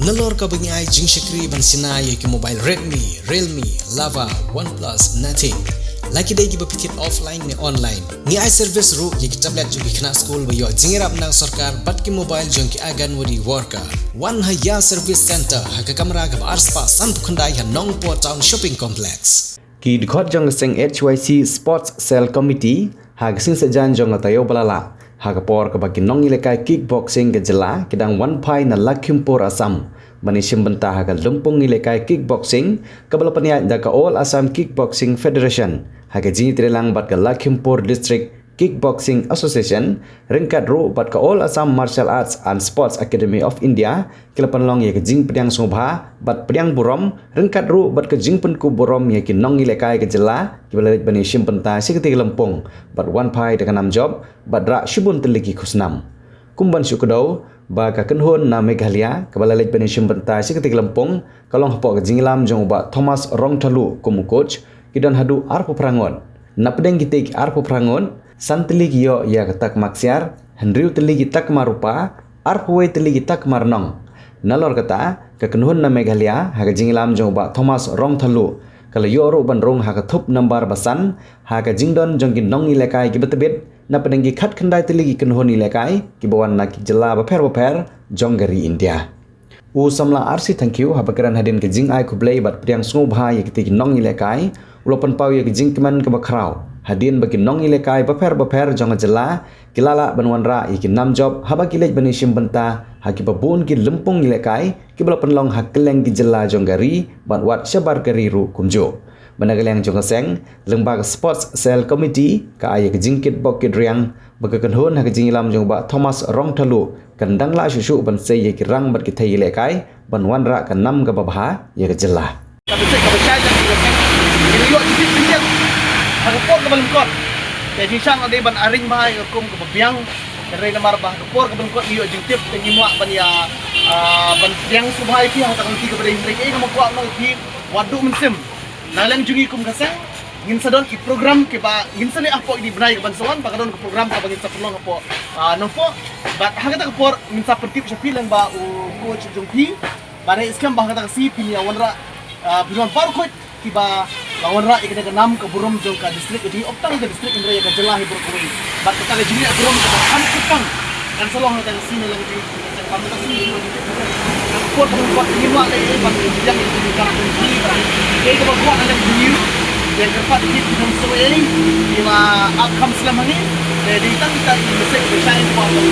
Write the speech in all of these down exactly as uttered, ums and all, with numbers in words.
Nalor kaba ngi ai jingshakri ban shna ïa ki mobile Redmi, Realme, Lava, OnePlus, Nothing. La ki dei kiba phi thied offline ne online. Ngi ai service ruh ïa ki tablet jong ki khynnah skul ba ïoh jingïarap na sorkar bad ki mobile jong ki Anganwadi worker. Wan ha Ïa Service Center ha ka kamra kaba arspah sanphew khyndai ha Nongpoh Town Shopping Complex. Ki dkhot jong ka seng H Y C Sports Cell Committee ha ka sngi Saitjaiñ jong ka taïew ba la lah, ha ka por kaba ki nongïalehkai kickboxing ka jylla ki dang wan phai na Lakhimpur Assam ban ïashim bynta ha ka lympung ïalehkai kickboxing kaba la pynïaid da ka All Assam Kickboxing Federation ha ka jingïatreilang bad ka Lakhimpur District Kickboxing Association ryngkat ruh bad ka All Assam Martial Arts and Sports Academy of India, ki la pynlong ïa ka jingpdiang sngewbha bad pdiang burom ryngkat ruh bad ka jingpynkup burom ïa ki nongïalehkai ka jylla kiba la leit ban ïashim bynta sha katei ka lympung bad wan phai da ka nam jop bad rah shibun tylli ki khusnam. Kum ban shu kdew ba ka kynhun na Meghalaya kaba la leit ban ïashim bynta sha katei ka lympung ka long hapoh ka jingïalam jong u Bah Thomas Rongthalu kum u coach, ki don haduh arphew phra ngut. Napdeng kitei ki arphew phra ngut, san tylli ki ïoh ïa ka takma ksiar, hynriew tylli ki takma rupa, arphew wei tylli ki takma rnong. Nalor kata, ka kynhun na Meghalaya ha ka jingïalam jong u Bah Thomas Rongthalu ka la ïoh ruh ban rung ha ka thup nambar ba san ha ka jingdon jong ki nongïalehkai kiba tbit napdeng ki khatkhyndai tylli ki kynhun ïalehkai kiba wan na ki jylla bapher bapher jong ka ri India. U samla R C Thangkhiew haba kren hadien ka jingai khublei bad pdiang sngewbha ïa kitei ki nongïalehkai, u la pynpaw ïa ka jingkmen kaba khraw hadien ba ki nongïalehkai bapher bapher jong ka jylla ki la lah ban wanrah ïa ki nam jop haba ki leit ban ïashim bynta ha kiba bun ki lympung ïalehkai kiba la pynlong ha kylleng ki jylla jong ka ri bad wat shabar ka ri ruh kumjuh. Bad na ka liang jong ka seng, lyngba ka Sports Cell Committee ka ai ïa ka jingkitbok kitriang ba ka kynhun ha ka jingïalam jong u Bah Thomas Rongthalu kan dang lah shuh shuh ban sei ïa ki rang bad ki thei ïalehkai ban wanrah ka nam kaba bha ïa ka jylla. Ka bynta kaba shai jong ka seng, ngi la ïoh jingtip jingeh ha ka por kaba lyngkot. Te jingshisha ka dei ban arrange bha ïa ka kum kaba biang. Hynrei namar ba ha ka por kaba lyngkot ngi ïoh jingtip te ngi kwah ban ïa, ah, ban pdiang sngewbha ïa phi ha kata ka lynti kaba dei, hynrei kaei kaba kwah ban ong ïa phi, wat duh mynsiem. Na liang jong ngi kum ka seng, ngin sa don ki program kiba ngin sa leh hapoh kine ki bnai kiban sa wan, ba ka don ka program kaba ngin sa pynlong hapoh, ah, Nongpoh. Bad ha kata ka por ngin sa pyntip sha phi lyngba u coach jong phi. Bad ha skhem ba ha kata ka sngi phin ïa wanrah, ah, phin wan baroh khoit kiba la wanrah ïa kane ka nam ka burom jong ka district, ka jingïoh tang ka district hynrei ïa ka jylla hi baroh kawei. Bad kata ka jingïoh burom kaba kham kyrpang kan sa long ha kata ka sngi na liang jong ngi. Ka por kaba ngin kwah leh ban pdiang ïa ka jingkyrpang jong phi. Kaei kaba kwah na liang jong ngi, ïa kyrpad ïa phi, phi nym sngew ei ei, phi la ap kham slem hangne. Te dei tang kita ki message ba shai kwah ban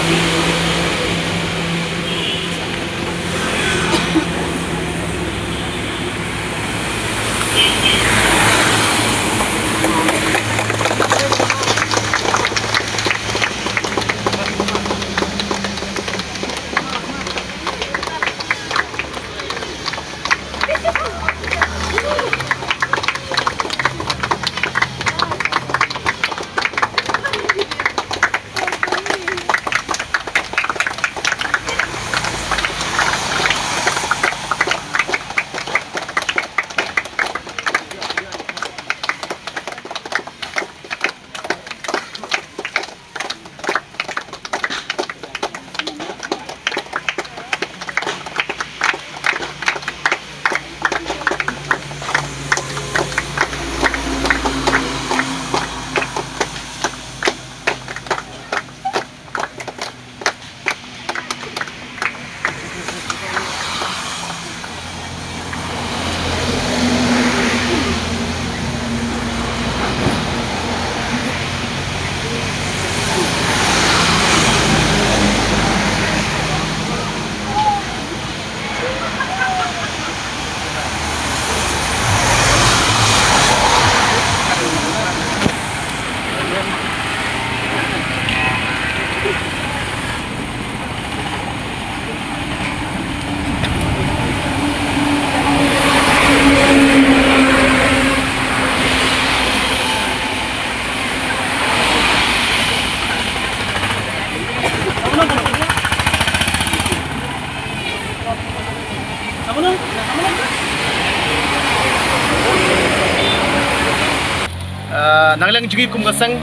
Ah, na liang jong ngi kum ka seng,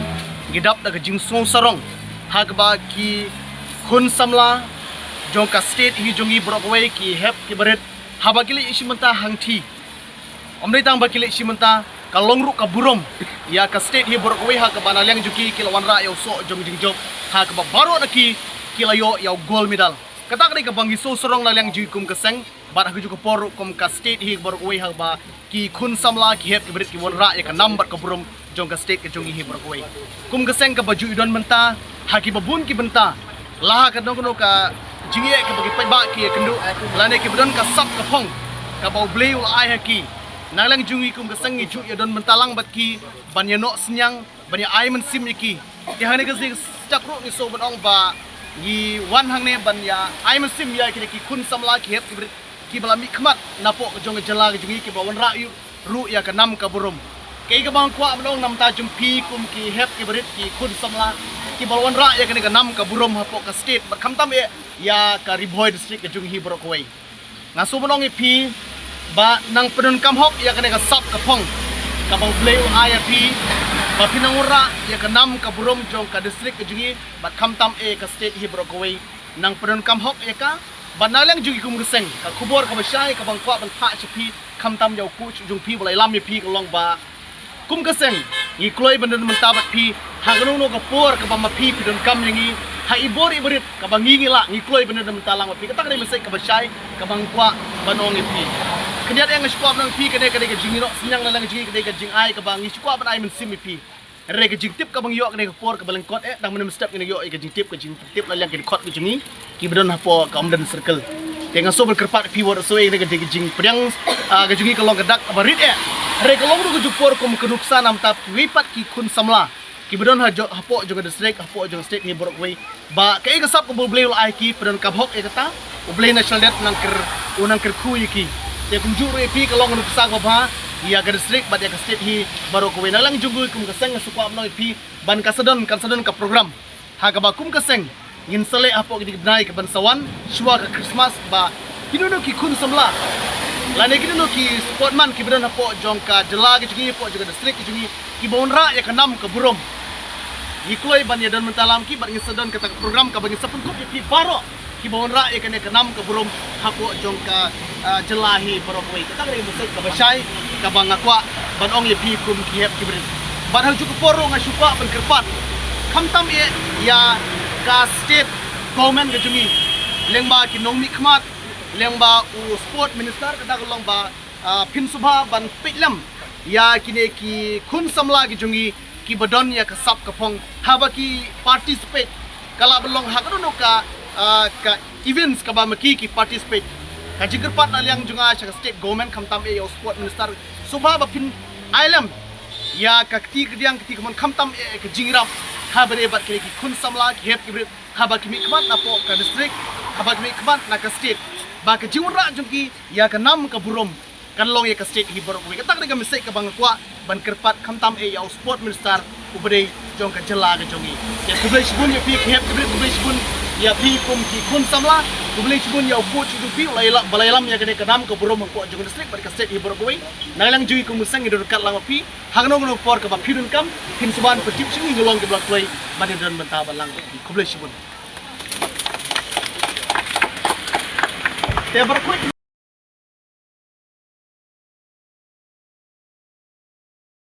ngi dap da ka jingsngew sarong ha kaba ki khun samla jong ka state hi jong ngi baroh kawei, ki hep ki barit, haba ki leit shi mynta hangthie. Ym dei tang ba ki leit shi mynta, ka long ruh ka burom ïa ka state hi baroh kawei, ha kaba na liang jong ki ki la wanrah ïa u soh jong jingjop, ha kaba baroh na ki ki la ïoh ïa u gold medal. Kata ka dei kaba ngi sngewsarong na liang jong ngi kum ka seng, bad ha kajuh ka por ruh kum ka state hi baroh kawei, ha kaba ki khun samla, ki hep ki barit ki wanrah ïa ka nam bad ka burom jong ka state ka jong ngi hi baroh kawei. Kum ka seng kaba ju ïadon bynta ha kiba bun ki bynta, la ha kano kano ka jingeh kaba ki paidbah ki ïakynduh, lane kiba don ka sap ka phong kaba U Blei u la ai ha ki. Na liang jong ngi kum ka seng ngi ju ïadon bynta lang bad ki ban ïanoh synñiang, ban ïa ai mynsiem ïa ki. Te hangne ka seng step ruh ngi sngewbha ban ong ba ngi wan hangne ban ïa ai mynsiem ïa kine ki khun samla, ki hep ki barit kiba la mihkhmat napoh ka jong ka jylla ka jong ngi, kiba la wanrah ruh ïa ka nam ka burom. Kaei kaba nga kwah ban ong na bynta jong phi kum ki hep ki barit, ki khun samla kiba la wanrah ïa kane ka nam ka burom hapoh ka state bad khamtam eh ïa ka Ri Bhoi District ka jong ngi hi baroh kawei. Nga sngewbha ban ong ïa phi ba nang pyndonkam hok ïa kane ka sap ka phong kaba U Blei u ai ïa phi, ba phin nang wanrah ïa ka nam ka burom jong ka district ka jong ngi bad khamtam eh ka state hi baroh kawei. Nang pyndonkam hok ïa ka. Bad na liang jong ngi kum ka seng, ka khubor kaba shai kaba nga kwah ban phah sha phi, khamtam ïa u coach jong phi ba la ïalam ïa phi, ka long ba kum ka seng ngi kloi ban don bynta bad phi ha kano kano ka por kaba ma phi phi donkam ïa ngi, ha i bor i barit kaba ngi ngi lah, ngi kloi ban don bynta lang bad phi. Kata ka dei ka message kaba shai kaba nga kwah ban ong ïa phi. Khyndiat eh nga shu kwah ban ong ïa phi, kane ka dei ka jingïanoh synñiang na liang jong ngi, ka dei ka jingai kaba ngi shu kwah ban ai mynsiem ïa phi. Hynrei ka jingtip kaba ngi ïoh kane ka por kaba lyngkot eh, dang mynno mynstep ngi ïoh ïa ka jingtip, ka jingtip na liang ki dkhot ka jong ngi kiba don hapoh ka Umden Circle. Te nga sngewbha ban kyrpad ïa phi wat sngewbha, ïa kane ka dei ka jingpdiang, ah, ka jong ngi ka long ka dak kaba rit eh. Hynrei ka long ruh ka jingpor kum ka nuksa na bynta kiwei pat ki khun samla kiba don ha jong, hapoh jong ka district, hapoh jong ka state hi baroh kawei, ba kaei ka sap kaba U Blei u la ai ki, pyndonkam hok ïa kata. U Blei na shaldet u nang kyr, u nang kyrkhu ïa ki. Te kumjuh ruh ïa phi ka long ka nuksa kaba bha ïa ka district bad ïa ka state hi baroh kawei. Na liang jong ngi kum ka seng nga shu kwah ban ong ïa phi ban kan sa don, kan sa don ka program ha kaba kum ka seng ngin sa leh hapoh kine ki bnai kiban sa wan shuwa ka Christmas, ba kino kino ki khun samla lane kino kino ki sportman kiba don hapoh jong ka jylla ka jong ngi, hapoh jong ka district ka jong ngi, kiba wanrah ïa ka nam ka burom, ngi kloi ban ïa don bynta lang ki bad ngin sa don kata ka program kaba ngin sa pynkup ïa phi baroh kiba wanrah ïa kane ka nam ka burom hapoh jong ka, ah, jylla hi baroh kawei. Kata ka dei ka message kaba shai kaba nga kwah ban ong ïa phi kum ki hep ki barit. Bad ha kajuh ka por ruh nga shu kwah ban kyrpad khamtam eh ïa ka state government ka jong ngi, lyngba ki nongmihkhmat, lyngba u sport minister, kata ka long ba, ah, phin sngewbha ban peit lem ïa kine ki khun samla ki jong ngi kiba don ïa ka sap ka phong haba ki participate, ka lah ban long ha kano kano ka, ah, ka events kaba ma ki ki participate. Ka jingkyrpad na liang jong nga sha ka state government khamtam eh ïa u sport minister, sngewbha ba phin ai lem ïa ka kti kadiang kti kamon khamtam eh ïa ka jingïarap ha ba dei bad kine ki khun samla, ki hep ki barit, haba ki mihkhmat napoh ka district, haba ki mihkhmat na ka state, ba ka jingwanrah jong ki ïa ka nam ka burom kan long ïa ka state hi baroh kawei. Kata ka dei ka message kaba nga kwah ban kyrpad khamtam eh ïa u sport minister uba dei jong ka jylla ka jong ngi. Ïa, khublei shibun ïa phi ki hep ki barit, khublei shibun ïa phi kum ki khun samla, khublei shibun ïa u coach jong phi, u la ïalam, ba la ïalam ïa kane ka nam ka burom hapoh jong ka district bad ka state hi baroh kawei. Na liang jong ngi kum ka seng ngi don ryngkat lang ma phi ha kano kano ka por kaba phi donkam, phin sngewbha ban pyntip sha ngi, ngi long kiba la kloi ban ïa don bynta bad lang. Khublei shibun. Te baroh kawei.